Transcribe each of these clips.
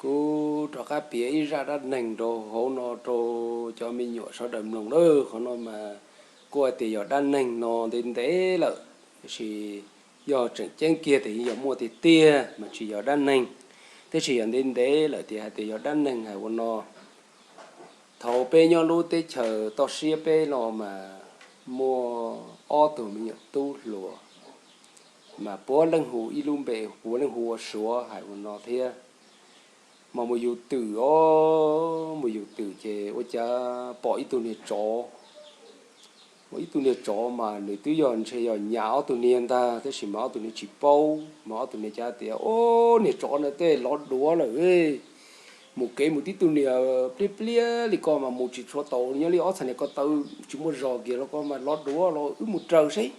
Kuv rov qab piav ib zaj dab neeg rau hauv no rau cov me nyuam sawv daws mloog lawm. Qhov no mas kuj hais tias yog dab neeg no ntev ntev lawm, tab sis yog tseem ceeb kiag tias yog muaj tiag tiag mas tsis yog dab neeg, tab sis yog ntev ntev lawm tias hais tias yog dab neeg hais ua no. Thaum peb nyob lub teb chaws toj siab peb no mas muaj ob tug me nyuam tub hluas, mas puav leej hu ib lub npe, puav leej hu ua Suav hais ua no thiab. Mas mus yug twm os, mus yug twm ces ua cas pom ib tug niag tsov, ib tug niag tsov mas nws twb yog ntshe yog nyas ob tug niag ntag, tab sis mas ob tug niag tsis paub, mas ob tug niag cav tias, Ob, niag tsov no tej lov duav lawm, mus kev mus tib tug niag pliab pliab li ko mas mus tsis tshua tau, nyob li ob txhais niag ko taw tsis muaj zog kiag los ko mas lov duav los wb mus raws seb.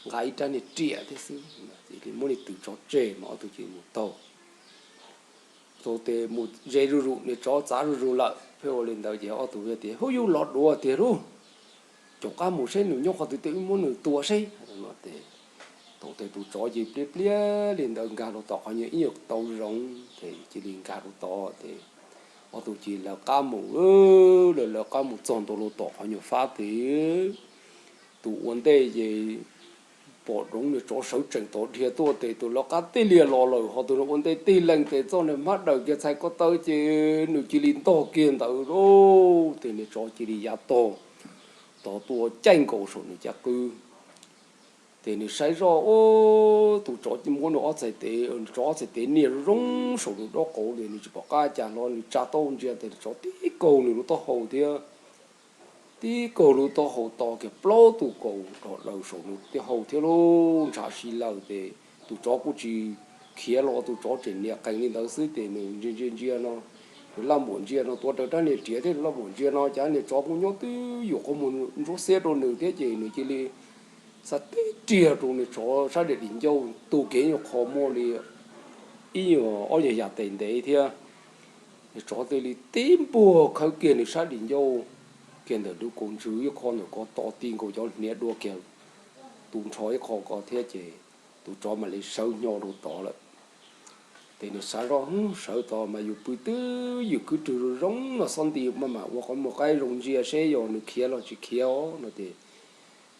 Nqa ib rab niag riam thiab xwb, muab niag twm tso tseg mas ob tug cia li mus taug. Thaum tes mus ze zuj zus, niag tsov txav zuj zus lawm, pheej ua li ntawd ces ob tug tias, Hub, yus lov duav tiag lauj, caum qab mus seb nws nyob qhov twg, tej wb muab nws tua seb. Thaum tes tus tsov cia li pliab pliab li ntawd nkag rau tom qhov nyuag ib nyuag tauv zoov ces cia li nkag rau tod ces ob tug cia li lawv qab mus, lawv lawv qab mus txog ntua rau tom qhov nyuag fab tes tus ua ntej ces pom roov niag tsov sawv tsees tod dhia tuaj tes tus lawv qab tij lias los lawm, ho tus ua ntej tig lees tes txoj niag hmab daws kiag txhais ko taw ces nws cia li ntog kiag ntawd lauj, tes niag tsov cia li ya tog tod tuaj caij nkaus saum nws caj qwb. Ces nws saib zoj, tus tsov muab nws ob txhais tes, tsov ob txhais tes nias zoo zoo saum nws dob qauv li, nws tsis pom qab cas hlo, nws tsa taub hau ntsia tes tsov tib kaug nws lub taub hau thiab, tib kaug lub taub hau to kiag plaub tus kaus rov daws saum nws taub hau thiab lauj, ntshav si lawm tes tus tsov kuj tsis khiav los, tus tsov tseem nias qees li ntawd xwb ces nws ntsia ntsia ntsia no, nws laj muam ntsia no tuav rawv rab niag riam thiab, nws laj muam ntsia no cas niag tsov kuj nyob twj ywm qhov muag ntsuab xiab rau nws thiab ces nws cia li xa tib riam rau nws tsov sab daim di ncauj tu kiag ib nyuag qho muaj li ib nyuag ob nyuag yam tes ntev thiab. Nws tsov thiaj li tib npuag khawb kiag nws sab di ncauj kiag ntawm lub kaus ntsws ib qho ntawm ko to ti nkaus cov hniav dua kiag tu nrho ib qho ko thiab ces tus tsov mam li sawv hnyo rau tod lawm. Ces nws xav zoj, sawv tod mas yus pw twj ywm khwb rwg zoo zoo no xob nti maj mam ua qhov muag qaib zoo ntsia seb yog nws khiav los tsis khiav os no ces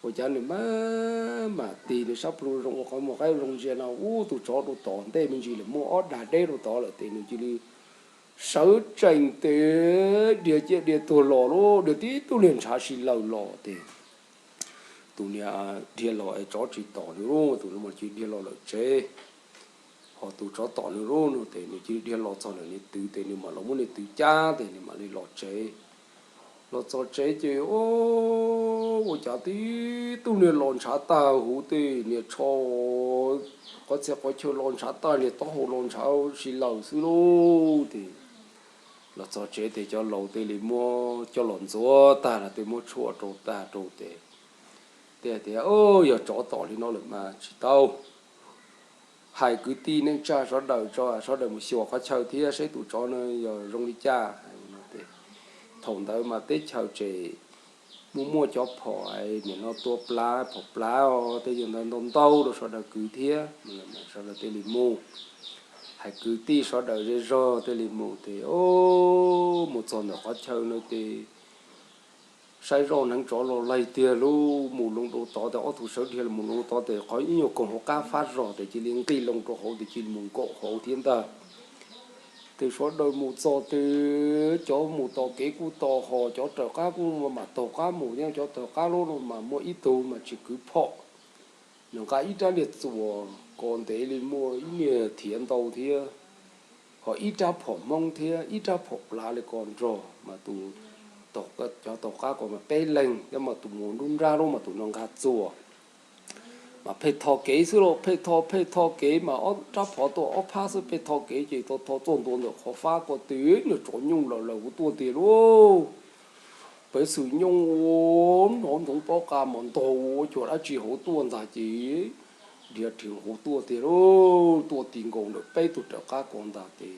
ua cas nws maj mam tig nws sab plhu zoo ua qhov muag qaib zoo ntsia no, ub, tus tsov rau tom ntej me ntsis lawm muaj ob dag deb rau tod lawm ces nws cia li sawv tsees tes dhia ciaj dhia tuag los lauj, dhia tib tug niag ntshav si lawm los ces tus niag dhia los es tsov tsis tom nws lauj, tus niag mas cia li dhia los lawm tsev. Ho tus tsov tom nws lauj no ces nws cia li dhia los txog ntawm niag twm ces nws mam los muab niag twm cab ces nws mam li los tsev. Los txog tsev ces ua cas tib tug niag los ntshav tag huv, tej niag tsho qhov txhia qhov chaw los ntshav tag, niag taub hau los ntshav si lawm xwb lauj. Ces los txog tsev ces cov laus thiaj li muab coj los ntxuav tag los tej muab tshuaj rau tag rau ces thiaj tias, Yog tsov tom li no lawm mas tsis tau, hais kwv tij neej tsa sawv daws tso, sawv daws mus xyuas qhov chaw thiab seb tus tsov no yog zoo li cas. Thaum ntawd mas teb chaws tseem muaj muaj cov phom nim no tua plav, phom plav os, tej yam ntawd ntau ntau rau sawv daws kwv thiab, sawv daws thiaj li mus. Hais kwv tij sawv daws zej zog thiaj li mus ces mus txog ntawm qhov chaw no ces saib zoj hneev tsov los laig tiag lauj, mus loo rau tod ces ob tug sawv dhia los mus loo rau tod ces qhov ib nyuag koog hauv qab fab zog ces cia li nqis loo rau hauv ces cia li mus nkaum hauv thiab ntag. Ces sawv daws mus txog ces cov mus tos kev kuj tos, ho cov raws qab kuj mam taug qab mus thiab, cov taug qab lub no mas muaj ib tug mas tsis kwv phom, nws nqa ib rab niag txuas ko ntev li muaj ib niag thiav ntau thiab, ho ib rab phom hmoob thiab ib rab phom plav li ko nrog mas tus, cov taug qab ko mas peb leeg thiab mas tus mus nruab nrab lub mas tus no nqa txuas. Mas pheej tho kev xwb lauj, pheej tho pheej tho kev mas ob rab phom tuaj ob phab xwb, pheej tho kev ces tho tho txog ntua ntawm qhov fab ko ces niag tsov nyooj lawm lawm hauv tuaj tiag lauj. Peb xwm nyooj ua hnov ntsoov pob qa mas ntog ua cuag dab tsi hauv tuaj ntag ces dhia rheev hauv tuaj tiag lauj, tuaj ti nkaus ntawm peb tug raws qab ko ntag ces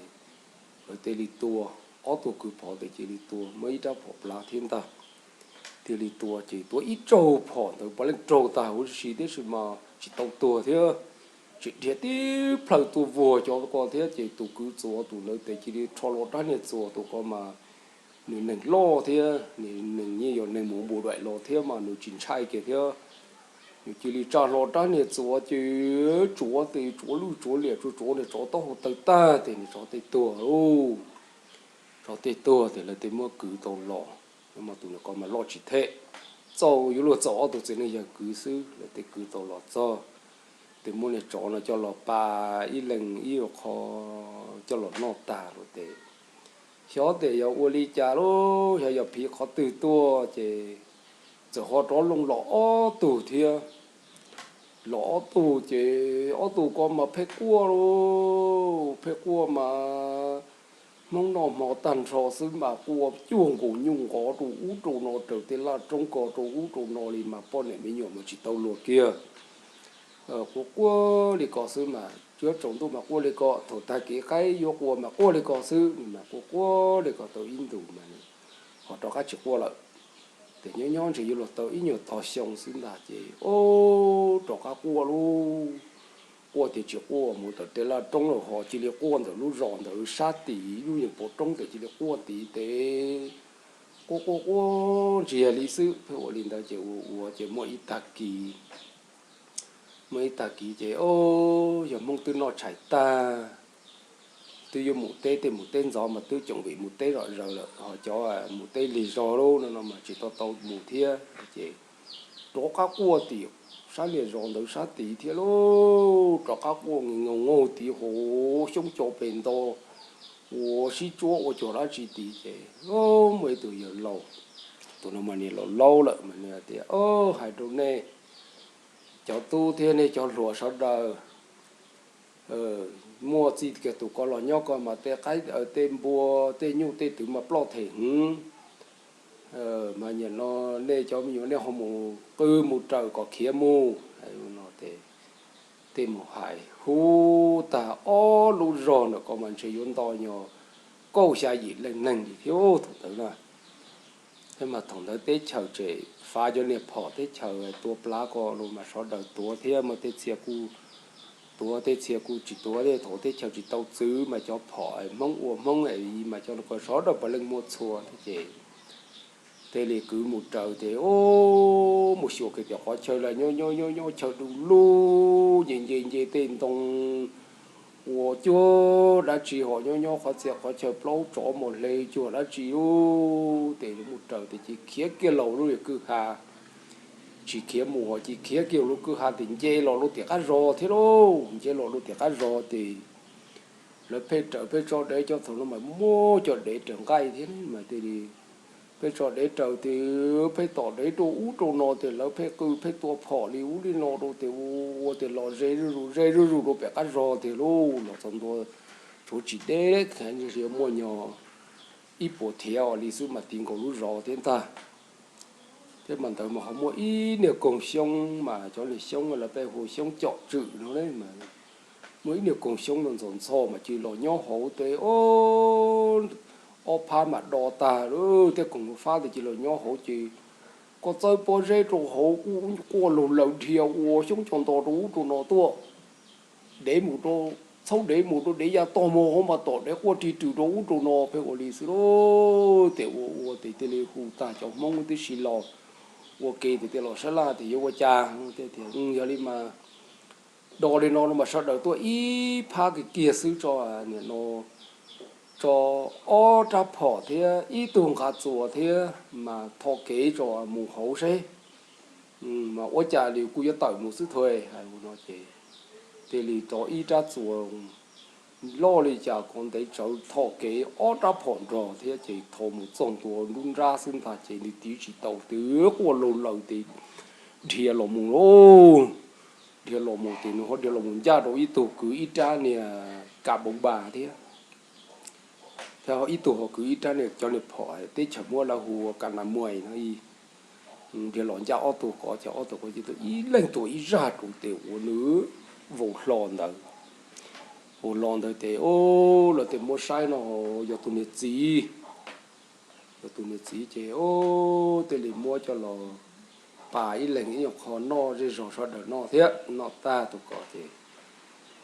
lawv thiaj li tua, ob tug kwv phom ces cia li tua, muaj ib rab phom plav thiab ntag. Thiaj li tua ces tua ib tsaug phom ntawd puav leej raug tag huv si tiam sis mas tsis tau tuag thiab. tsis dhia tib plhaw tuaj vuag cov ko thiab ces tus kwv txuas tus ntawd tes cia li rho los rab niag txuas tus ko mas nws neeg loj thiab nws neeg yeej yog neeg mus npu daim los thiab mas nws tsis ntshai kiag thiab. Nws cia li tsa hlo rab niag txuas ces tsuav tes tsuav lwj tsuav liam tsuav tsuav niag tsov taub hau tawg tag tes niag tsov tej tuag lauj. Tsov tej tuag tes lawv tej muab kwv tau los, mas tus nws ko mas loj tsis them, txaus yuav luag txaus ob tug txiv neej yawg kwv xwb lawv tej kwv tau los txog. Tes muab niag tsov no coj los pas ib leeg ib qho coj los noj tag lawm tes xyov tes yog ua li cas lauj, xyov yog phiv qhov twg tuaj ces txawm ho rov loo los ob tug thiab. Los ob tug ces ob tug ko mas pheej quaj lauj, pheej quaj mas Hmoob noj hmo tag nrho xwb mas quaj cuag nkaus nyuj nqov rau ub rau no raws tej laj roob ko rau ub rau no li mas poj niam me nyuam mas tsis tau luag kiag. Quaj quaj li ko xwb mas tsuav tsaus ntuj mas quaj li ko, thaum tag kev qaib yuav qua mas quaj li ko xwb, mas quaj quaj li ko tau ib ntus mas ho rov qab tsis quaj lawm. Ces nyob nyob ntshe yuav luag tau ib nyuag tog xyoo xwb ntag ces o, rov qab quaj lauj. Quaj tias tsis quaj mus ntawm tej laj roob lawm ho cia li quaj ntawm lub zos ntawd sab tid lub nyuag pov roob tes cia li quaj tid tes quaj quaj quaj ntsiag li xwb. Pheej ua li ntawd ces ua ua ces muaj ib tag kis muaj ib tag kis ces o, yog Hmoob twb noj tshais tag, twb yuav mus teb, tej mus teb ntxov mas twb coom vim mus teb zom zaws lawm, ho cov mus teb lig zog lauj no no mas tsis tau tau mus thiab ces rov qab quaj tim sab liaj zos ntawd sab tid thiab lauj. Rov qab quaj nqis nkaus nkaug tid hauv xyoob co pes nto, ua sib tsuab ua cuag dab tsi tid ces muaj ib tug yawg laus, tus no mas niag laus laus lawm mas nws tias, Hais rau nej cov tub thiab nej cov hluas sawv daws, muaj txij kiag tus ko los nyob ko mas tej qaib tej npua tej nyuj tej twm mas ploj them hwv. Mas nim no nej cov me nyuam nej ho mus qw mus raws kom khiav mus. Tej mus hais hu tag ob lub zog ntawm ko mas ntshe yuav nto nyog kaum xya yim leej neeg li thiab thaum ntawd na. Thiab mas thaum ntawd teb chaws tseem fav cov niag phom teb chaws tua plav ko los mas sawv daws tuav thiab mas tej txhia kuj tuav tej txhia kuj tsis tuav thiab. Thaum teb chaws tsis tau txwv mas cov phom Hmoob ua Hmoob es mas cov ko sawv daws puav leej muaj txhua thiab ces tej li kwv mus raws ces mus xyuas kiag tias qhov chaw lawm nyob nyob nyob nyob chaw du lug nce nce nce tej ntoo ua cuag dab tsi ho nyob nyob qhov txhia qhov chaw plaub tsov mos hle cuag dab tsi lub tes mus raws tes cia li khiav kiag los lub kwj ha. Tsis khiav mus ho cia li khiav kiag lub kwj ha tes nce los rau tim qab zos thiab lauj. Nce los rau tim qab zos tes lawv pheej raws pheej tso dev, cov thaum no mas muaj cov dev raws nqaij thiab mas tej li pheej tso dev raws tes pheej tom dev rau ub rau no tes lawv pheej qw pheej tua phom li ub li no rau tes ua tes los ze zuj zus ze zuj zus rau pem qab zos tiag lauj. Los txog ntua tshuav tsis deb, muaj nyog ib puas thiav os li xwb mas ti nkaus lub zos thiab ntag. Thiab mas ntawd mas ho muaj ib niag koog xyoob mas cov niag xyoob lawv pheej hu xyoob com tswm no mas muaj ib niag koog xyoob no ntxhov ntxho mas cia li los nyob hauv tes ob phab mas do tag lawm thiab koog fab tes cia li los nyob hauv ces koj txawb pob zeb rau hauv kuj quaj laug laws dhia ua xyoob co nto rau ub rau no tuaj. Dev mus rau, txhaub dev mus rau dev ya tog mus hauv mas tom dev quaj rig rws rau ub rau no pheej ua li xwb lauj. Tes ua ua tes thiaj li hu tag cov Hmoob tib si los ua ke tes thiaj los sab laj tias yuav ua cas. Yog li mas do li no no mas sawv daws tuaj ib phab kiag kiag xwb tso, nim no tso ob rab phom thiab ib tug nqa txuas thiab mas tho kev tso mus hauv seb mas ua cas li kuj yuav tawm mus xwb thiab hais no ces thiaj li tso ib rab txuas loj li cas ko ntev tsawv tho kev ob rab phom nrog thiab ces tho mus txog ntua nruab nrab xwb ntag ces nws tiv tsis tau twb quaj laug laws tes dhia los mus lauj. Dhia los mus ces nws ho dhia los mus ncaj rau ib tug kwv ib rab niag ka npoo npas thiab, thiab ib tug ho kwv ib rab niag cov niag phom teb chaws muab lawv hu ua ka nas muais no. Dhia los ncaj ob tug ko ces ob tug ko cia li ib leeg tua ib zaj rau tes ua nws vau hlo ntawd. Vau hlo ntawd ces o, lawv tes muab saib no yog tus niag txiv, yog tus niag txiv ces o, thiaj li muab coj los pas ib leeg ib nyuag qho noj zej zog sawv daws noj thiab noj tag tus ko ces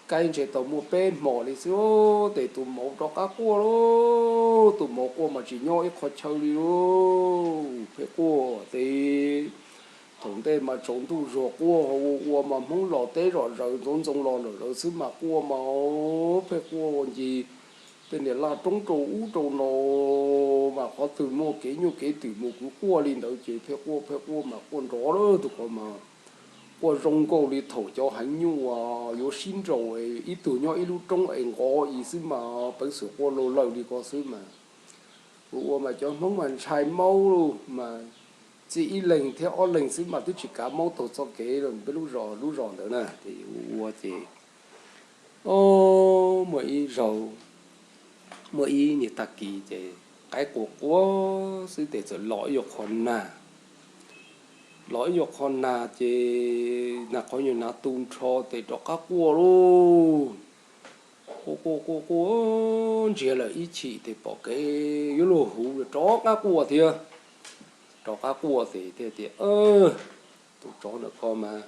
kaib ntshe tau muaj peb hmos li xwb, ces tus maum rov qab quaj lauj. Tus maum quaj mas tsis nyob ib qho chaw li lauj. Pheej quaj ces thaum ntej mas tsaus ntuj zuag quaj, ua ua mas Hmoob los teb zom zaws ntxoov ntxoo los lawm lawv xwb mas quaj mas pheej quaj ua ncig tej niag laj roob rau ub rau no, mas qhov twg muaj kev nyuj kev twm mus kwv quaj li ntawd ces pheej quaj pheej quaj mas quaj nrov lawm tus ko mas quaj zoo nkaus li thaum cov heev nyuj yuav sib nraus, ib tug nyob ib lub roob es nqov i xwb mas peev xwm quaj laug lawm li ko xwb mas. Ua ua mas cov Hmoob mas ntshai maub mas txij ib leeg thiab ob leeg xwb mas twb tsis kav maub taug txoj kev peb lub zos lub zos ntawd na. Ces ua ua ces, o, muaj ib zaug, muaj ib niag tag kis ces qaib quaj quaj xwb ces txawm los ib nyuag qho nag, los ib nyuag qho nag ces nag qhov nyuag nag tu nrho ces rov qab quaj lauj. Quaj quaj quaj quaj ntsiag lawm ib chim ces pom kev yuav luag huv rov qab quaj thiab. Rov qab quaj ces thiaj tias, tus tsov ntawm ko mas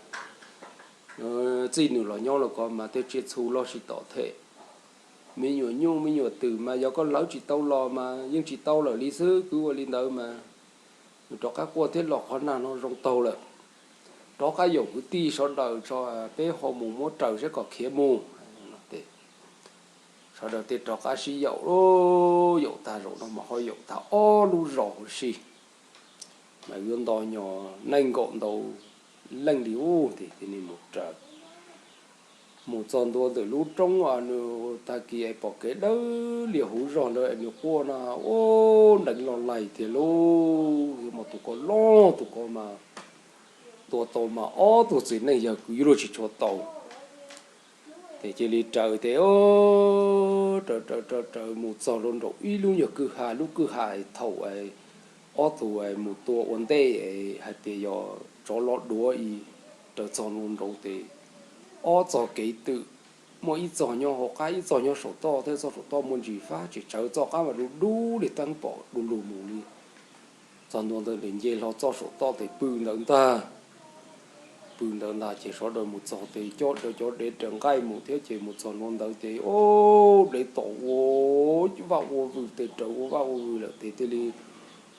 txij nws los nyob los ko mas tej tsiaj txhu loj tsis tom them. Me nyuam nyuj me nyuam twm mas yog koj hlawv tsis tau los mas yeej tsis tau lawm li xwb, kwv ua li ntawd mas. Nws rov qab quaj thiab los qhov nag no zoo taug lawm. Rov qab yaum kwv tij sawv daws tso, peb ho mus muab raws saib kom khiav mus. Sawv daws thiaj rov qab sib yaum, yaum tag zaum no mas ho yaum tag ob lub zos huv si, mas yuav nto nyog nees nkaum ntau leej li ub ces thiaj li mus raws. Mus txog ntua ntawm lub roob, nws tag kis es pom kev dawb lias huv zog ntawd es nws quaj no, ub, nteev los laig tiag lauj, mas tus ko loj tus ko mas tua tau mas ob tug txiv neej yawg kwv yuav luag tsis tshua tau. Ces cia li raws ces raws raws raws raws mus txog rau nraum ib lub nyuag kwj ha, lub kwj ha thaum ob tug mus tua ua ntej hais tias yog tsov los duav i, raws txog nraud ces ob txog kev twm, muaj ib txog nyob hauv qab ib txog nyob saum toj thiab, txoj saum toj muaj ntsis fab tsis tsawv, txoj qab mas dub dub li teeb pom du lug mus li. Txog ntua ntawd ces nce hlo txoj saum toj ces pw ntawd ntag. Pw ntawd ntag ces sawv daws mus txog ces coj cov dev raws nqaij mus thiab ces mus txog ntua ntawd ces ub, dev tom ua vaj ua vws, tes raws ua vaj ua vws lawm ces thiaj li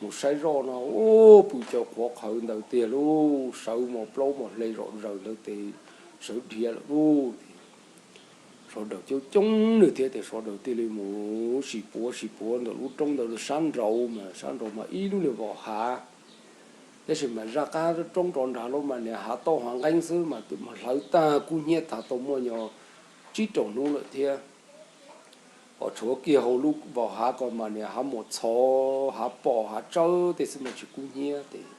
mus saib zoj no ub, pw cav qhuav qhawv ntawd tiag lauj, sawv mos plaub mos hle zom zaws ntawd ces sawv dhia lawm lauj. Sawv daws coob coob nws thiab ces sawv daws thiaj li mus sim puav sim puav ntawm lub roob ntawd sab nraud mas, sab nraud mas ib lub niag vos hav. Tab sis mas zaj qab roob rov nrad lub mas niag hav tauj hav nqeeb xwb mas hlawv tag kub hnyiab tag tau muaj nyog tsib rau hnub lawm thiab. Ho tshuav kiag hauv lub vos hav ko mas niag hav mos txhov, hav pos hav tsawb tej xwb mas tsis kub hnyiab ces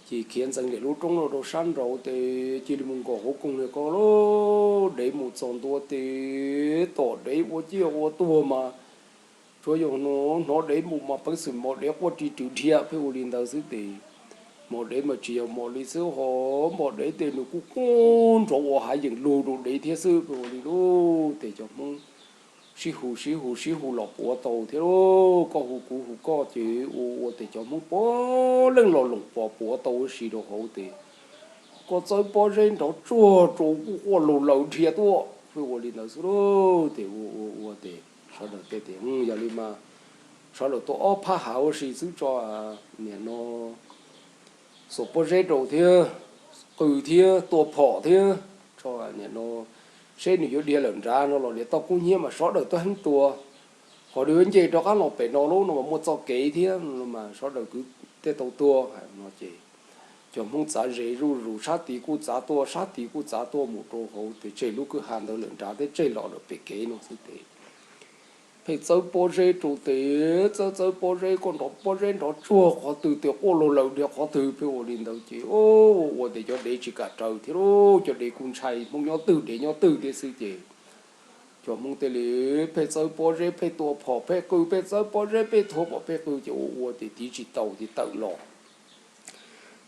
cia khiav ntxeev ntawm lub roob no rau sab nraud ces cia li mus nkaum hauv koog li ko lauj. Dev mus txog ntua ces tom dev ua ciaj ua tuag mas tsuav yog hnov dev mus mas peev xwm mos dev quaj ri rwm dhia pheej ua li ntawd xwb ces mos dev mas tsis yog mos li xwb ho, mos dev tej nws kuj quaj nrov ua hav yeem lug rau dev thiab xwb pheej ua li lauj. Ces cov Hmoob sib hu sib hu sib hu los puav tau thiab lauj, koj hu kuv hu koj ces ua ua ces cov Hmoob puav leej los loos pos puav tau huv si rau hauv ces koj txawb pob zeb nrov tsuag rau kuj quaj laug laws dhia tuaj pheej ua li ntawd xwb lauj. Ces ua ua ua ces sawv daws thiaj tias yog li mas sawv daws tua ob phab hav huv si xwb tso, niam no xuas pob zeb rau thiab, qw thiab tua phom thiab tso, niam no seb nws yuav dhia lawm nrad no los niam toj kub hnyiab mas sawv daws tuaj heev tua, ho nws yuav nce rov qab los pem no lub no mas muaj txoj kev thiab no mas sawv daws kwv tej tau tua no ces cov Hmoob txav ze zuj zus, sab tid kuj txav tuaj, sab tid kuj txav tuaj mus rau hauv ces tseg lub kwj ha ntawd lawm nrad thiab tseg los lawm pem kev no xwb ces pheej txawb pob zeb rau ces txawb txawb pob zeb, koj nrov pob zeb nrov tsuag qhov twg ces quaj laug laws dhia qhov twg pheej ua li ntawd ces ua ua ces cov dev tsis kam raws thiab lauj. Cov dev kuj ntshai Hmoob nyob twg dev nyob twg thiab xwb ces cov Hmoob thiaj li pheej txawb pob zeb pheej tua phom pheej qw, pheej txawb pob zeb pheej tua phom pheej qw ces ua ua ces tiv tsis tau ces tawm los.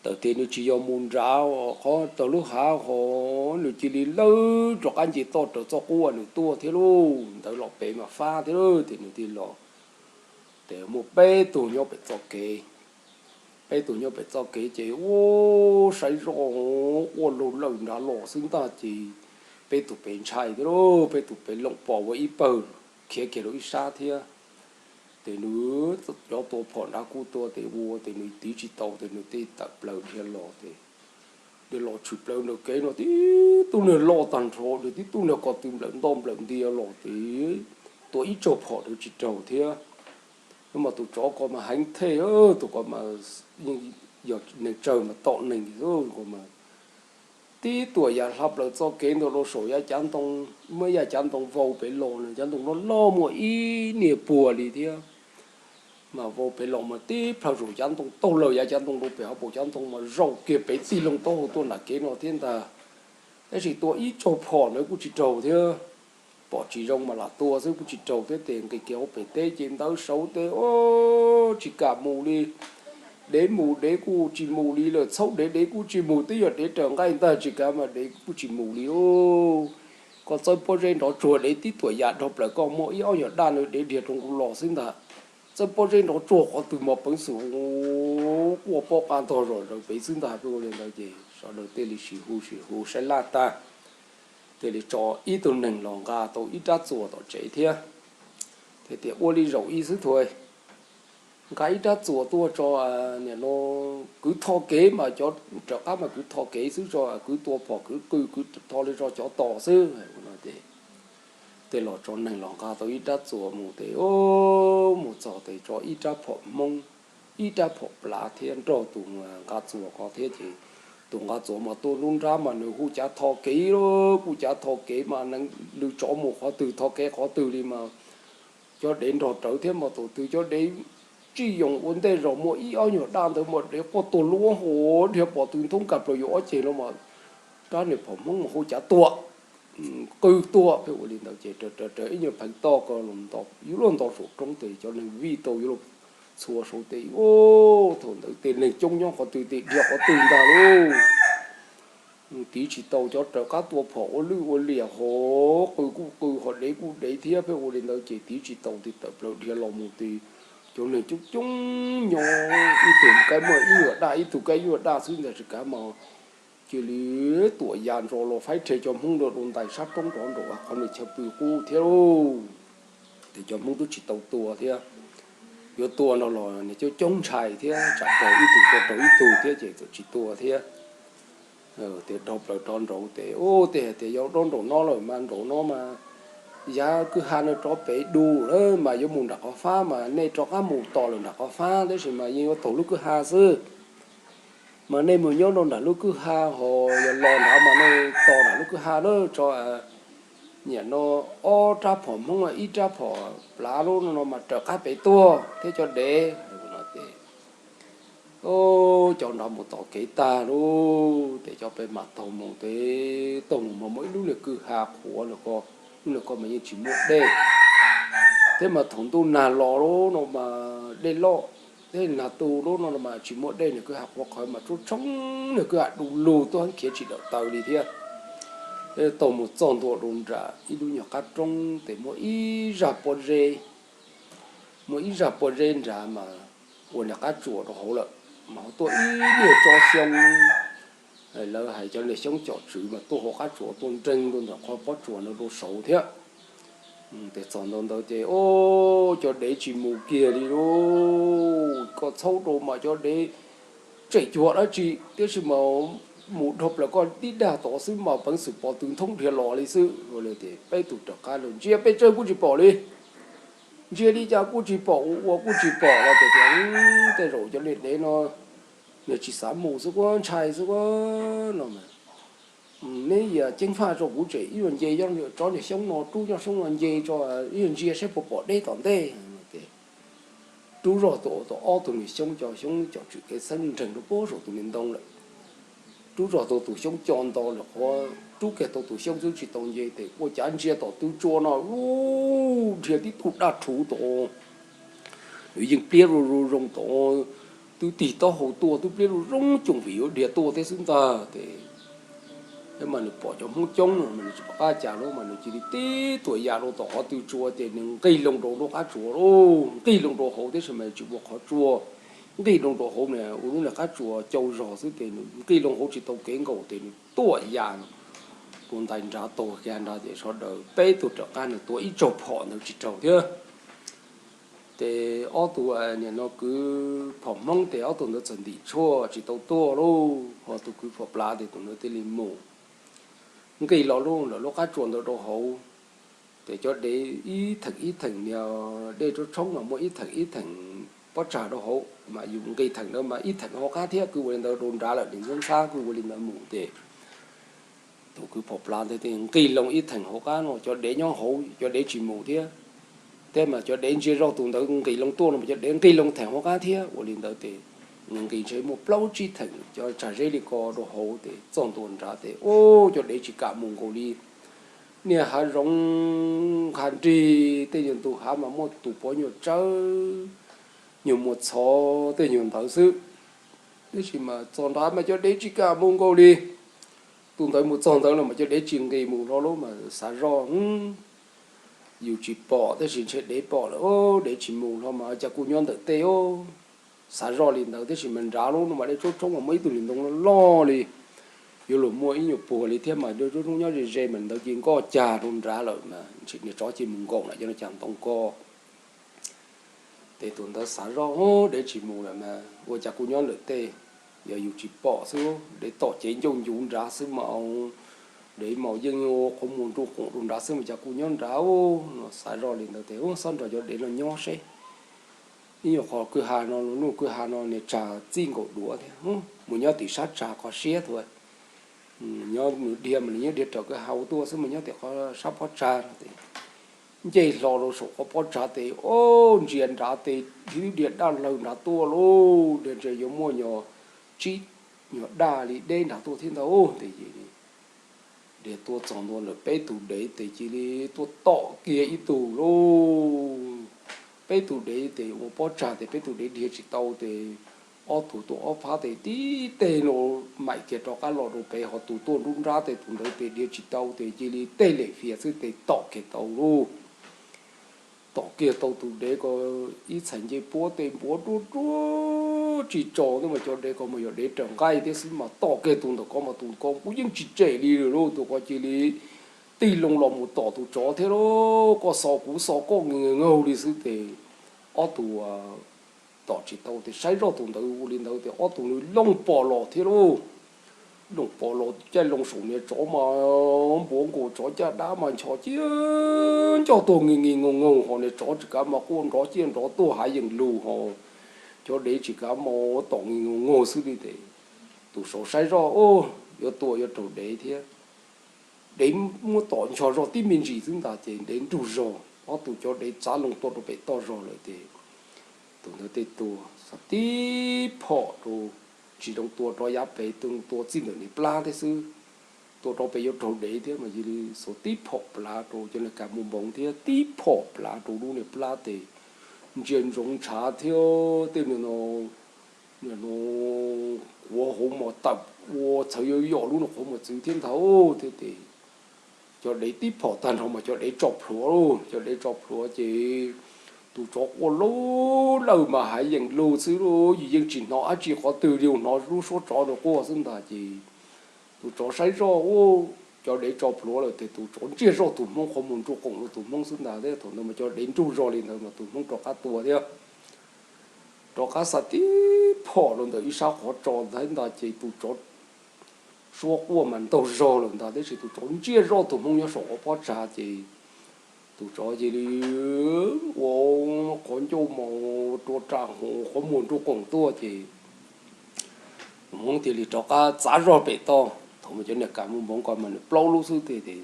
Tawm ces nws tsis yog mus nrad qhov tau lub hav ho, nws cia li lawb rov qab nce toj raws txoj qub uas nws tuaj thiab lauj. Ntawd los pem mas fab thiab lauj ces nws thiaj los. Ces muaj peb tug nyob pem txoj kev, peb tug nyob pem txoj kev ces ua saib zoj quaj laug laws nrad los xwb ntag ces peb tus pem ntshai thiab lauj, peb tus pem loom pos ua ib pawg khiav kiag rau ib sab thiab. Ces nws cov tua phom nrad kuj tua tes ua tes nws tiv tsis tau tes nws tej tawm plaws dhia los tes dhia los tshwm plaws ntawm kev no tib tug niag loj tag nrho, tib tug niag ko tw nplawm ntoj nplawm ntias los tes tua ib tsaug phom nws tsis raug thiab. Mas tus tsov ko mas heev thej, tus ko mas yog neeg tsawg mas tom neeg, ko mas tib tuam yam hla plaws txoj kev ntawd rau saum yav cav ntoo, muab yav cav ntoo vau pem los no, cav ntoo loj loj muaj ib niag puag li thiab. Mas vau pem los mas tib plhaw saum cav ntoo taug lawm yav cav ntoo rau pem hauv paus cav ntoo mas zaum kiag pem txij loo taub hau tuaj nram kev no thiab ntag. Tab sis tua ib tsaug phom ntawd kuj tsis raug thiab. Pom tsis zoo mas lam tua xwb kuj tsis raug thiab tes nqis kiag hauv pem teb ces ntawd saud tes o tsis kam mus li. Dev mus dev kuj tsis mus li lawm, txhaub dev dev kuj tsis mus, twb yog dev raws nqaij ntag tsis kav mas dev kuj tsis mus li lauj. Koj txawb pob zeb nrov tsuag dev tib tuam yam dhau plaws koj muaj ib ob nyuag daj no dev dhia rau nkuv los xwb ntag. Txawb pob zeb nrov tsuag qhov twg mas peev xwm quaj pob qa ntog zom zaws pem xwb ntag. Peb ua li ntawd ces sawv daws thiaj li sim hu sim hu saib laj tag, thiaj li tso ib tug neeg los nqa tau ib rab txuas tom tsev thiab. Thiaj tias ua li zaum ib xwb thuam, nqa ib rab txuas tuaj tso, nim no kwv tho kev mas cov raws qab mas kwv tho kev xwb tso, kwv tua phom kwv qw kwv tho li tso cov tos xwb. Tej los tso neeg los nqa tau ib rab txuas mus tes mus txog tes tso ib rab phom hmoob, ib rab phom plav thiab nrog tus nqa txuas ko thiab ces tus nqa txuas mas tuaj lub nrab mas nws hu cav tho kev, kuj cav tho kev mas neev lwm tsov mus qhov twg tho kev qhov twg li mas cov dev nrog rawv thiab mas tus twg cov dev tsij yoos ua ntej zog muaj ib ob nyuag daj ntawd mas dev quaj tuag luab hos dhia pom tw nthoob kas plaws yuav ob ceg no mas rab niag phom hmoob mas hu cav tua qw tua. Peb ua li ntawd ces raws raws ib nyuag pheev toj ko yuav luag nto saum roob tes cov neeg vij tau yuav luag txhua saud tes, thaum ntawd tej neeg coob nyob qhov twg tes dhia qhov twg ntag lauj. Tiv tsis tau cov raws qab tua phom ua lwj ua liam hos qw kuj qw hos dev kuj dev thiab. Peb ua li ntawd ces tiv tsis tau tes tawm plaws dhia los mus tes cov neeg coob coob nyob ib tug kaib muaj ib nyuag daj ib tug kaib ib nyuag daj xwb ntag tsis kav mas cia li tuam ya ntso los faib rhe cov hmoob rau ntais sab roob rov nraum qhov nws chaw pw qub thiab lauj. Ces cov hmoob twb tsis tau tua thiab, yuav tua no los nws coob coob ntshai thiab tsam raug ib tug tua raug ib tug thiab ces txawm tsis tua thiab. Tias dhau plaws rov nraud tes ub tej hais tias yog rov nraum no lawm mas nraum no mas yav kwj ha no rov pem du lawm mas yuav mus nram qhov fab mas nej rov qab mus tos lawm nram qhov fab tab sis mas yeej yuav taug lub kwj ha xwb. Mas nej mus nyob rau nram lub kwj ha hos yog los nrad mas nej tos nram lub kwj ha lawm tso. Niam no ob rab phom hmoob ib rab phom plav lub no mas raws qab pem tuaj thiab cov dev. Cov nrad mus tom kev tag lauj, ces cov pem mam taug mus tes taug mus mas muaj ib lub niag kwj ha qhuav lawm ko, lub niag ko mas yeej tsis muaj dej thiab mas thaum ntuj nag los lub no mas dej loj thiab nag tu lub no mas tsis muaj dej, niag kwj ha qhuav qhawv mas tsuab tshoob, niag kwj ha du lug tuaj heev khiav tsis dawm taw li thiab. Taug mus txog ntua rau nram ib lub nyuag qab roob tes muaj ib zaj pob zeb, muaj ib zaj pob zeb nrad mas ua niag qab tsuas rau hauv lawm, mas ho tuaj ib niag tsob xyoob. Lawv hais cov niag xyoob com tswv mas tuaj hauv qab tsuas tuaj nreeg rau ntawm qhov pob tsuas no rau saud thiab. Ces txog ntua ntawd ces o, cov dev tsis mus kiag li lauj, koj txhaub rau mas cov dev tseem cuag dab tsi tiam sis mas mus dhau plaws koj tib dag tod xwb mas peev xwm pom tw nthoob dhia los li xwb. Peb tus raws qab ntsia pes tsawg kuj tsis pom li, ntsia li cas kuj tsis pom, ua ua kuj tsis pom los tias tej zaum cov niag dev no nws tsis xav mus xwb kuj ntshai xwb no. Neb yog ceev faj tso kuv tsem ib nyuag nce tsob niag xyoob no, rub tsob xyoob no nce tso ib nyuag ntsia saib puas pom deb tom ntej. Rub zog tau ob tug niag xyoob, cov xyoob com tswv kev xeeb nreeg rau puag saum tus niag ntoo lawm. Rub zog tau tus xyoob co nto lawm qhuav rub kiag tau tus xyoob xwb tsis tau nce tes ua cav ntsia tom tw tsua no, u, dhia tib tug daj rhuv tom, nws yeej pliab zoo zoo zoo tom, twb tig taub hau tuaj twb pliab zoo zoo coom vim yuav dhia tuaj thiab xwb ntag. Ces mas nws pom cov hmoob coob no mas nws tsis pom qab cas lawm mas nws cia li tib tuam ya rau tom qhov tw tsua ces nws nqig loo rau lub qab tsuas lauj, nqig loo rau hauv tiam sis mas tsis ua qhov tsua, nqig loo rau hauv na ua lub niag qab tsuas cau zog xwb ces nws nqig loo hauv tsis tau kev nkaus ces nws tuam ya no tus ntaiv nrad taug kiag nrad ces sawv daws peb tug rov qab nws tua ib tsaug phom ntawd tsis raug thiab. Ces ob tug nim no kwv phom Hmoob ces ob tug ntawd txawm ntim tshuaj tsis tau tuaj lauj, ho tus kwv phom Plav ces tus ntawd thiaj li mus nqis los lub lawm lub qab tsuas ntawd rau hauv. Ces cov dev ib theem ib theem niag dej tshoob tshoob mas muaj ib theem ib theem pob tsag rau hauv mas yus nqis theem ntawd mas ib theem hauv qab thiab, kwv ua li ntawd rau nrad lawm nim ntxhab ntxhab kwv ua li ntawd mus ces tus kwv phom Plav ntawd ces nqis loo ib theem hauv qab no cov dev nyob hauv cov dev tsis mus thiab. Thiab mas cov dev ntsia zoj tus ntawd nqis loo tuaj no mas cov dev nqis loo theem hauv qab thiab. Ua li ntawd ces nqis ntshe muaj plaub tsib theem cov tsag zeb li ko rau hauv ces txog ntua nrad ces ub cov dev tsis kam mus nkaus li. Niag hav zoov hav nrig tej nyuag ntug hav mas muaj tus pov nyuag tsawb, nyuag muas txhov tej nyuag ntawd xwb. Tab sis mas txog nrad mas cov dev tsis kam mus nkaus li. Tus ntawd mus txog ntawd los mas cov dev tsis nqis mus hlo lub mas xav zoj, yus tsis pom tab sis ntshe dev pom lawm, dev tsis mus hlo mas cas kuj nyob ntawm tej. Xav zoj li ntawd tab sis mas nrad lub no mas dej tshoob tshoob mas muaj ib tug niag ntoo loj loj li, yuav luag muaj ib nyuag puag li thiab mas dej tshoob tshoob nyob ze ze mas ntawd ces nkoj cag rau nrad lawm mas niag tsov ces mus nkaum lawm cov no cas ntoo nkoj. Ces tus ntawd xav zoj, dev tsis mus lawm mas ua cas kuj nyob ntawm tej, yog yus tsis pom xwb, dev tom cev ncauj ncuv nrad xwb mas, dev mas yeej qhuav mus nruj qoom rau nrad xwb mas cas kuj nyob nrad no. Xav zoj li ntawd ces xob nrog cov dev no nyob seb. Ib nyuag qhov kwj ha no, lub kwj ha no niag tsag txij nkaus duav thiab, mus nyob tim sab tsag qhov siab thaum nyob nws dhia mas nws nyob dhia raws kwj ha ua tuaj xwb mas nyob tim qhov sab pob tsag no ces nce hlo rau saum qhov pob tsag ces ub ntsia nrad ces dhia daj lawg nrad tuaj lauj, dhia ntshe yuav muaj nyuag tsib nyuag daj li deb nrad tuaj thiab ntag. Ces dhia tuaj txog ntua lawm peb tug dev ces cia li tuaj tom kiag ib tug lauj. Peb tug dev ces ua pob tsag ces peb tug dev dhia tsis tau ces ob tug tuaj ob phab ces tib teg no maim kiag rov qab los rau pem, ho tus tuaj nruab nrab ces tus ntawd ces dhia tsis tau ces cia li tej lem fias xwb ces tom kiag tau lauj. Tom kiag tau tus dev ko ib txhais ncej puab ces npuav ruaj ruaj tsis tsaus ntawd mas cov dev ko mas yog dev raws nqaij thiab xwb mas tom kiag tus ntawm ko mas tus ko kuj yeej tsis tsem li lawm lauj, tus ko cia li tig loo los mus tom tus tsov thiab lauj, koj xo kuv xo koj nkaus li xwb ces ob tug tom tsis tau ces saib zoj tus ntawd ua li ntawd ces ob tug nws looj pos los thiab lauj. Looj pos los caij loo saum niag tsov mas npuav nkaus tsov caj dab mas nchos cia ncoj tuag nki nki nkaus nkaus ho niag tsov tsis kav mas quaj nrov ciaj nrov tuag hav yeem lug ho cov dev tsis kav mas tom nki nkaus nkaus xwb li ces tus tsov saib zoj yuav tua yuav raug dev thiab. Dev muab tom nchos zog tib me ntsis xwb ntag ces dev nrug zog, ob tug cov dev txav loo tuaj rau pem toj zog lawm ces tus ntawd tej tua xav tib phom rau, tsis zoo tua rov yav pem, tua txij ntawm niag plab thiab xwb. Tua rov pem yuav raug dev thiab mas cia li xuas tib phom plav rau cov niag kas mus npoov thiab tib phom plav rau lub niag plab ces ntsia ntsoov ntshav thiab tej niag no qhuav hauv mos tawm ua txhawv yuav yom lub no qhuav mos txwv thiab ntag thiab ces cov dev tib phom tag nrho mas cov dev tso plhuav lauj, cov dev tso plhuav ces tus tsov quaj lauj lawm mas hav yeem lug xwb lauj, yus yeej tsis hnov dab tsi qhov twg li, hnov lub suab tsov no quaj xwb ntag ces tus tsov saib zoj ua cov dev tso plhuav lawm ces tus tsov ntsiag zoj tus hmoob qhuav mus nruj qoom rau tus hmoob xwb ntag thiab thaum ntawd mas cov dev nrug zog li ntawd mas tus hmoob rov qab tua thiab. Rov qab xa tib phom rau ntawm ib sab qhov tso ntag ces tus tsov suab quaj mas ntaug zog lawm ntag tab sis tus tsov ntsiag zoj tus hmoob nyob saum qhov pob tsag ces tus tsov cia li ua qhov ncauj mos rua ras hos qhuav muag nruj qoom tuaj ces tus hmoob thiaj li rov qab txav zog pem toj. Thaum mas cov niag kas mus npoov ko mas nws plaub lub xwb ces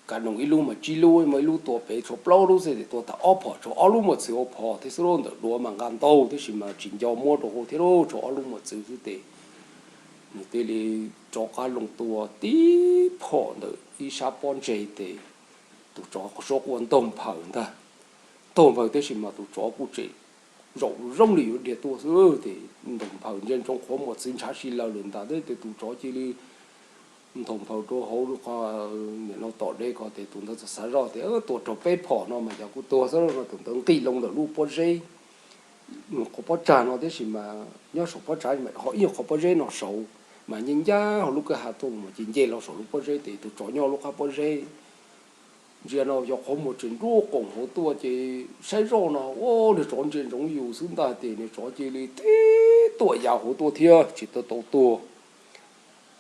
kas noog ib lub mas tsib lub, muaj ib lub tua pem tshuav plaub lub xwb ces tua tag ob phom tshuav ob lub mos txwv ua phom thiab xwb lauj, ntawm duav mas nqa ntau tab sis mas tsis nco muab rau hauv thiab lauj, tshuav ob lub mos txwv xwb ces nws thiaj li rov qab loo tua tib phom ntawm ib sab pob ntseg ces tus tsov suab quaj ntaug nphaws ntag. Ntaug nphaws tab sis mas tus tsov kuj tseem zaum zoo li yuav dhia tuaj xwb ces ntaug nphaws ntsia ntsoov qhuav mos txwv ntshav si lawm lawm ntag ces tus tsov cia li ntaug nphaws rau hauv qhov niam no tom dev ko ces tus ntawd txawm xav zoj tias tua raug peb phom no mas yog kuv tuag xwb no, tus ntawd nqis loo ntawm lub pob zeb, qhov pob tsag no tab sis mas nyob saum pob tsag ho ib nyuag qhov pob zeb no saud, mas nce ncaj hauv lub kwj ha tuaj mus ces nce los saum lub pob zeb, ces tus tsov nyob lub qab pob zeb. Ntsia no yog qhov muag tseem nruab qoom hauv tuaj ces saib zoj no, ua niag tsov ntsia ntsoov yus xwb ntag, ces niag tsov cia li tib tuam yav hauv tuaj thiab tsis tau tau tuag.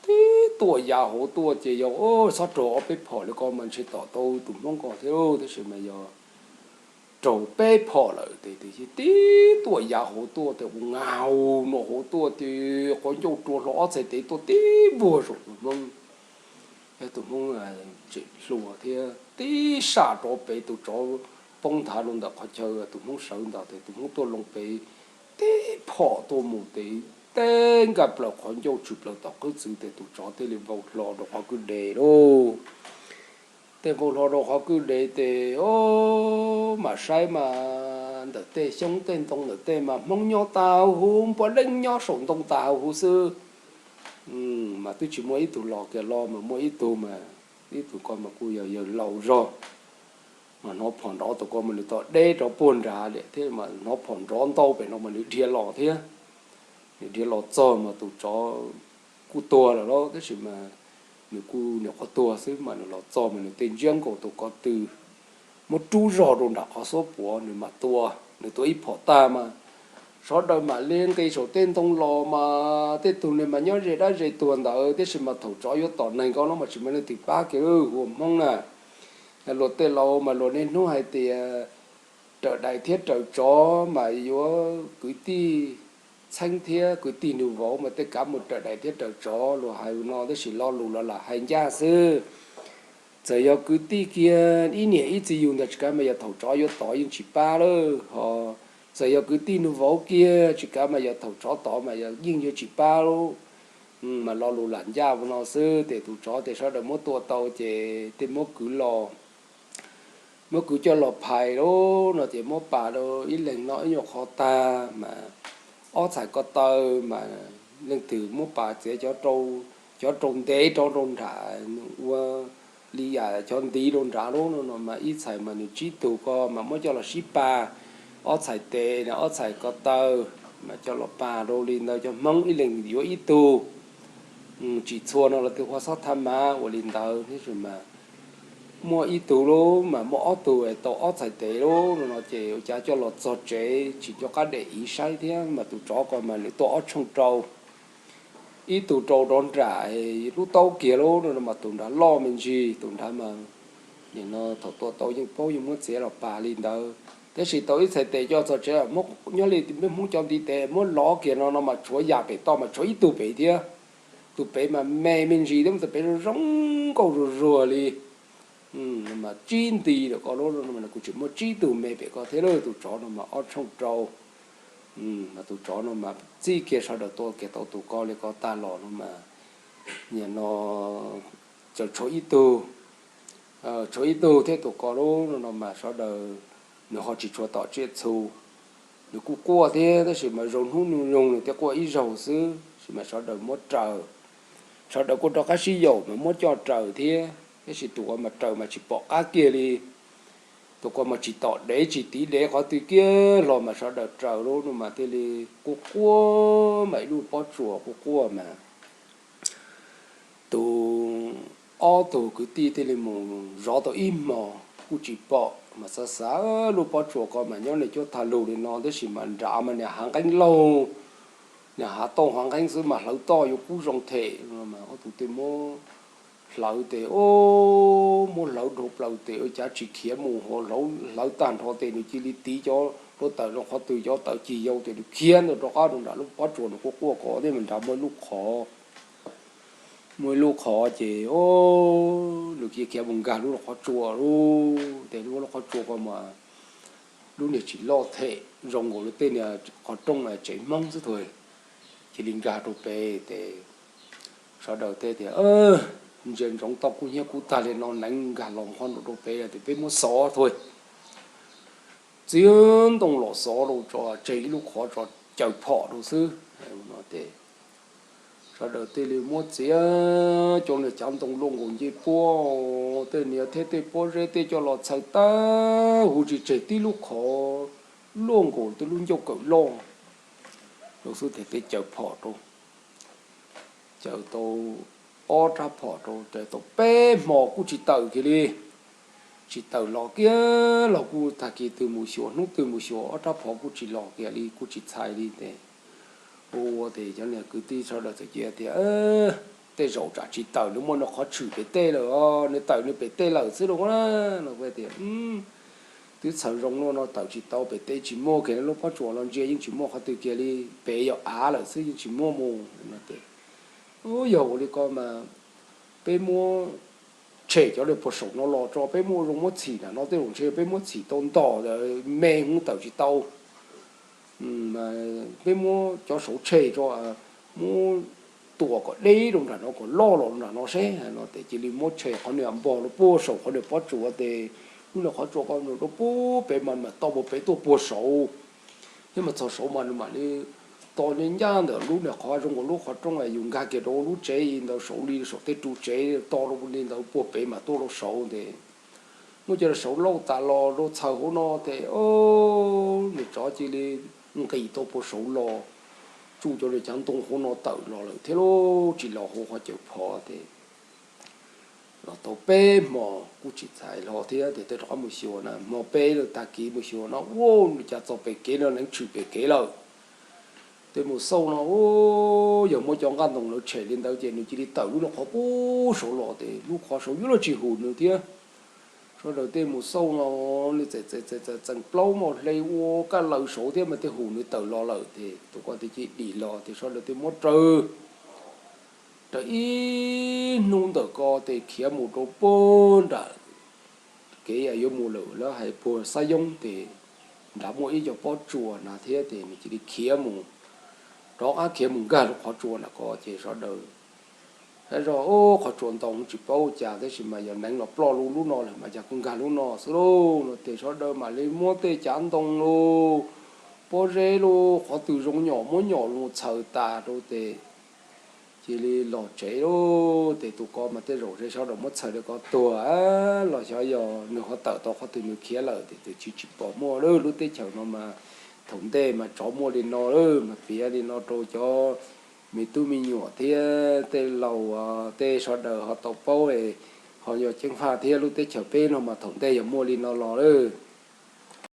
Tib tuam yav hauv tuaj ces yog txhob raug ob peb phom li ko mas ntshe tom tau tus hmoob ko thiab, tab sis mas yog raug peb phom lawm ces tib tuam yav hauv tuaj ces ua nkaus no hauv tuaj ces qhov ncauj rua hlo ob txhais tes tuaj tib vuag saum tus hmoob. Tus hmoob tseem hluas thiab tib saj rov pem, tus tsov poob nthav rau ntawm qhov chaw tus hmoob sawv ntawd ces tus hmoob tuaj loo pem, tib phom tuaj mus ces teb nkag plaws qhov ncauj tshwm plaws tom qwb txwv ces tus tsov thiaj li vau hlo rau qhov kwj deg lauj. Tej vau hlo rau qhov kwj deg ces o, mam saib mas ntawm tej xyoob tej ntoo ntawm tej mas hmoob nyob tas huv, npua leej nyob saum ntoo tas huv xwb. Mas twb tsis muaj ib tug los kiag los mas muaj ib tug mas, ib tug ko mas kuj yog yawg laus zog, mas hnov phom nrov tus ko mas nws tau deb rov puag nrad thiab mas hnov phom nrov ntau pem no mas nws dhia los thiab. Nws dhia los txog mas tus tsov kuj tuag lawm los tab sis mas nws kuj nyuam qhuav tuag xwb mas nws los txog mas nws tej ntsiab nkaus tus ko tw, muab rub zog rau nram qhov xuab puav nws mam tua. Nws tua ib phom tag mas sawv daws mam li nqis saum tej ntoo los mas tej tug ne mas nyob ze dab ze tuag ntawd, tab sis mas thaum tsov yuav tom neeg ko no mas tsis muaj leej twg pab kiag ua hmoob na. Luag tej laus mas luag niaj hnub hais tias raws dais thiab raws tsov mas yuav kwv tij txheeb thiab kwv tij nug vauv mas tej kav mus raws dais thiab raws tsov luag hais no, tab sis lo lus los lam hais ncaj xwb. Txawm yog kwv tij kiag ib niam ib txiv yug ntag tsis kav mas yog thaum tsov yuav tod yeej tsis pab lawm, ho txawm yog kwv tij nug vauv kiag tsis kav mas yog thaum tsov tod mas yeej yuav tsis pab lawm. Mas lo lus lam ncaj ua no xwb ces tus tsov ces sawv daws muab tua tau ces tej muab kwv los, muab kwv coj los phais lauj no ces muab pas rau ib leeg no ib nyuag qhov tag mas ob txhais ko taw mas leej twg muab pas txiav cov rau ntev rov rau nram ua li yam cov ntiv rau nrad lauj no mas ib txhais mas nws tsib tug ko mas muab coj los sib pas, ob txhais tes ob txhais ko taw mas coj los pas rau li ntawd cov hmoob ib leeg yuav ib tug. Tsis txhua no los twb hu ua xob thab mav ua li ntawd thiab mas muaj ib tug lauj mas muaj ob tug tau ob txhais tes lauj no ces ua cas coj los txog tsev tsis nco qab dam iv saib thiab mas tus tsov ko mas nws tuaj ob tshooj rau, ib tug rau rov nram lub taub kiag lauj no mas tus nrad loj me ntsis, tus nrad mas nim no thaum tua tau yeej paub yeej muab txiav los pas li ntawd, tab sis tau ib txhais tes coj txog tsev nyob li peb hmoob cov ntiv tes muab lov kiag no no mas tshuav yam pem toj mas tshuav ib tug pem thiab. Tus pem mas me me ntsis thiab, tus pem zoo nkauj zuag zuag li. Mas tsib nti lawm ko lauj, kuv tseem muaj tsib tug me pem ko thiab lauj, tus tsov no mas ob tshooj rau. Mas tus tsov no mas txij kiag sawv daws tua kiag tau tus ko li ko tag los no mas, nim no txawm tshuav ib tug, tshuav ib tug thiab tus ko lauj no mas sawv daws, nws ho tsis tshua tom tsiaj txhu. Nws kuj quaj thiab tab sis mas zoo hnub nyoog nws thiaj quaj ib zaug xwb, tab sis mas sawv daws muab raws, sawv daws kuj rov qab sib yaum mas muab coj raws thiab, tab sis tus ko mas raws mas tsis pom qab kiag li. Tus ko mas tsis tom dev tsis tiv dev qhov twg kiag los mas sawv daws raws lauj no mas thiaj li quaj quaj mas ib lub pob tsuas quaj quaj mas tus ob tug kwv tij thiaj li mus zov tau ib hmos kuj tsis pom mas xav xav lub pob tsuas ko mas nyob niag cuab thaj lug li no tab sis mas nrad mas niag hav nqeeb laug, niag hav toj hav nqeeb xwb mas hlawv toj yuav kub zoo them. Ob tug thiaj muab hlawv tes, muab hlawv dhau plaws tes ua cas tsis khiav mus, hlawv tag nrho tes nws cia li tiv cov rau tawm rau qhov twg cov tawm cig yau ces nws khiav ntawd rov qab rau nram lub pob tsuas nws quaj quaj ko thiab mas nrad muaj ib lub qhov, muaj ib lub qhov ces nws khiav khiav mus nkag lub qhov tsua lub, ces lub qhov tsua ko mas lub niag tsis loj them zoo nkaus li tej niag qhov rooj tsev Hmoob xwb thaum, cia li nkag rau pem ces sawv daws thiaj tias, ntsia ntsoov tau kub hnyiab kub tag li no neev nkag los qhov nraum rau pem ces peb muab xov thaum, txiav ntoo los xov rau tso tseg ib lub qhov tso caws phom rau xwb. Sawv daws thiaj li muab txiav cov niag cav ntoo luaj nkaus ncej puab, tej niag thiab tej pob zeb tej coj los txhaws tag huv tsis tseg tib lub qhov luaj nkaus tej lub ncauj kawm loj rau xwb ces peb caws phom rau. Caws tau ob rab phom rau, caws tau peb hmo kuj tsis tawm kiag li. Tsis tawm los kiag los kuj tag kis twg mus xyuas hnub twg mus xyuas ob rab phom kuj tsis los kiag li, kuj tsis txhais li ces ua ua ces cov niag kwv tij sawv daws txawm cia tias tej zaum tsam tsis tawm nws muaj nws qhov tshwm pem tej lawm os, nws tawm nws pem tej lawm xwb lauj na. Los tias twb txhawv zoo luaj no tawm tsis tau, pem tej tsis muaj kiag, lub pob tsuas los ntsia yeej tsis muaj qhov twg kiag li, pem yog av lawm xwb yeej tsis muaj mus no ces yog ua li ko mas peb muab tshem cov niag puag saum no los tso, peb muab zoo muab txhim nram no tej zaum ntshe peb muab txhim tau ntom me hwv tawm tsis tau. Peb muab cov saud tshem tso, muab tuam kom deb rau nram no kom loj los nram no seb no ces cia li muab tshem qhov niag npog rau puag saum qhov niag pob tsuas ces lub niag qhov tsua ko rau puag pem mas mam to puag pem tuaj puag saud thiab mas txog saud mas nws mam li to ncaj ncaj ntawm lub niag qhov zoo ua lub qhov rooj yus nkag kiag rau lub tsev ntawd saud li saum tej ru tsev to rau li ntawd puag pem mas tuaj rau saud ces muab cov saud lauj tas los rau txhaws hauv no ces nws tsov cia li nqis tau puag saud los tsuj cov niag cav ntoo hauv no tawm los lawm thiab lauj, tsis los hauv qhov caws phom ces los tau peb hmo kuj tsis txhais hlo thiab ces tej rov qab mus xyuas na, hmo peb lawm tag kis mus xyuas no ua cas txog pem kev no neev tshwm pem kev lawm. Tej mus xauj no yog muab cov nqaj ntoo lawv tshem li ntawd ces nws cia li tawm lub niag qhov puag saud los ces lub qhov saud yuav luag tsis hum nws thiab. Sawv daws tej mus xauj no nws txawm txawm txawm txawm txeem plaub mos hle ua kaj laws saud thiab mas tej hum nws tawm los lawm ces tus ko ces cia li dim los ces sawv daws tej muab raws raws ib hnub ntawm ko ces khiav mus rau puag nram kev yuav mus lawm lawv hais puag Xab Yoob ces nrad muaj ib co pob tsuas na thiab ces nws cia li khiav mus, rov qab khiav mus nkag lub qhov tsua nram ko ces sawv daws saib zoj qhov tsua ntoo tsis paub ua cas tab sis mas yog neev los ploj lub lub no lawm mas yog kuj nkag lub no xwb lauj no ces sawv daws mam li muab tej cav ntoo los pob zeb los qhov twg zoo nyom muab nyom los txhaws tas rau ces cia li los tsev lauj. Ces tus ko mas tej zaum ze sawv daws muab txhaws li ko tuag los xyov yog nws ho tawm tau qhov twg nws khiav lawm ces tsis tsis pom muaj lawm. Lub teb chaws no mas thaum ntej mas tsov muaj li no lawm mas piav li no rau cov me tub me nyuam thiab tej laus tej sawv daws ho tau paub, ho yog ceeb faj thiab lub teb chaws peb no mas thaum ntej yog muaj li no los lawm.